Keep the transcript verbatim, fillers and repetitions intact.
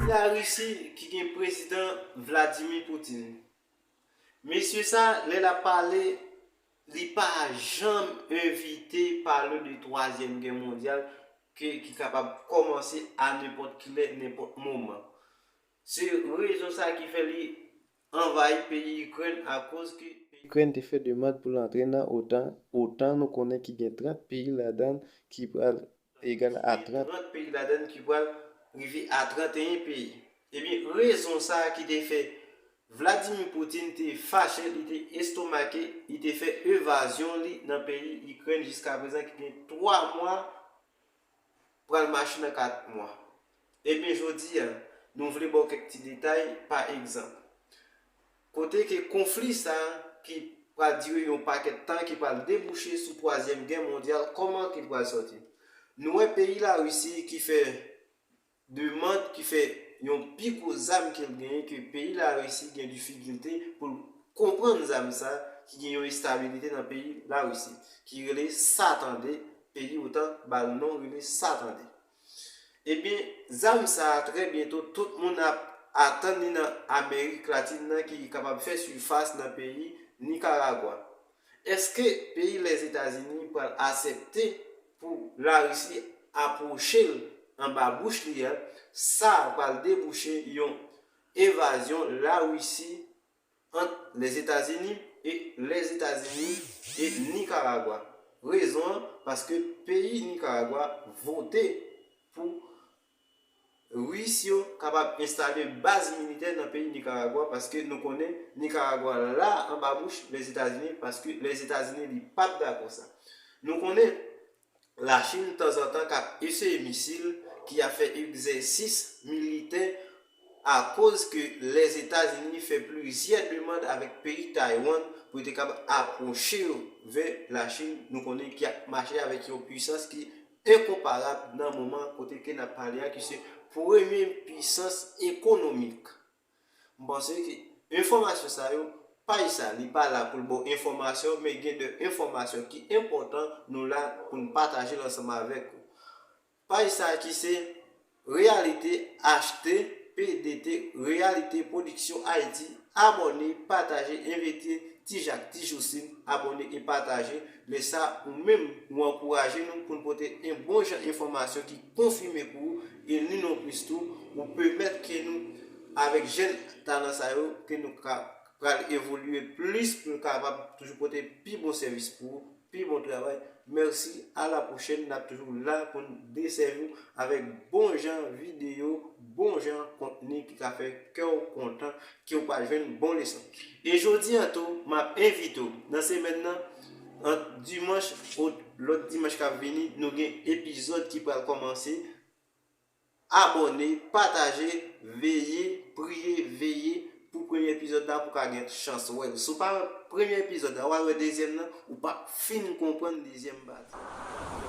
Larisi ki gen prezidan Vladimir Putin. Mesye sa, lè l ap pale, li pa janm evite pale de twazyèm gè mondyal ke, ki kapab kòmanse a nenpòt kilè, nenpòt moman. Se rezon sa ki fè li anvayi peyi Ikrèn akoz ke Ikrèn te fè demann pou l antre nan otan. Otan, nou konnen ki gen trant peyi ladan l ki pral egal a trant. Trant peyi ladan l ki pral rive a tranteyen peyi. Ebyen, rezon sa a ki te fè Vladimir Putin te fache, li te estomake, li te fè evazyon li nan peyi Ikrèn jiska prezan ki gen twa mwa, pral mache nan kat mwa. Ebyen, jodi a, nou vle ba w kèk ti detay, pa egzanp. Kote ke konfli sa a ki pral dire yon pakèt tan, ki pral debouche sou twazyèm gè mondyal, kòman ke l pral sòti? Nou wè peyi Larisi ki fè demann, ki fè yon pi gwo zam ke l genyen, ke peyi Larisi gen difikilte pou l konprann zam sa, ki gen yon estabilite nan peyi Larisi, ki rele Satande, peyi otan ba l non rele Satande. Ebyen, zam sa a, trè byento, tout moun ap atann li nan Amerik Latin nan ki kapab fè sifas nan peyi Nikaragwa. Èske peyi Lèzetazini pral aksepte pou Larisi apwoche l anba bouch li a? Sa pral debouche yon evazyon Larisi ant Lèzetazini e Lèzetazini e Nikaragwa. Rezon an, paske peyi Nikaragwa vote pou Ris yo kapab enstale baz militè nan peyi Nikaragwa, paske nou konnen Nikaragwa la anba bouch Lèzetazini, paske Lèzetazini li p ap dakò sa. Nou konnen Lachin tanzantan k ap eseye misil, ki ap fè egzèsis militè akoz ke Lèzetazini fè plizyè demann avèk peyi Taiwan pou yo te kapab apwoche yo vè Lachin. Nou konnen ki ap mache avèk yon pwisans ki enkonparab nan moman kote ke n ap pale a, ki se premye pwisans ekonomik. M panse ke enfòmasyon sa yo, paj sa, li pa la pou l ba w enfòmasyon, men gen de enfòmasyon ki enpòtan, nou la pou n pataje l ansanm avèk ou. Paj sa ki se Reyalite H T P D T, Reyalite Pwodiksyon Ayiti, abòne, pataje, envite Ti Jak, Ti Josin, abòne e pataje. Lè sa, ou menm, ou ankouraje nou pou n pote yon bon jan enfòmasyon ki konfime pou ou, e ni non plis tou, ou pèmèt ke nou, avèk jèn talan sa yo, ke nou ka pral evolye plis pou n kapab toujou pote pi bon sèvis pou ou, pi bon travay. Mèsi, a la pwochèn, n ap toujou la pou n desèvi w avèk bon jan videyo, bon jan kontni ki ka fè kè w kontan, ke w pral jwenn bon leson. E jodi a tou, m ap envite w nan semèn nan, ant dimanch ou lòt dimanch k ap vini, nou gen epizòd ki pral kòmanse. Abòne, pataje, veye, priye, veye pou premye epizòd la pou w ka gen chans wè l. Si w pa wè premye epizòd la, w al wè dezyèm nan, ou p ap fin konprann dezyèm pati.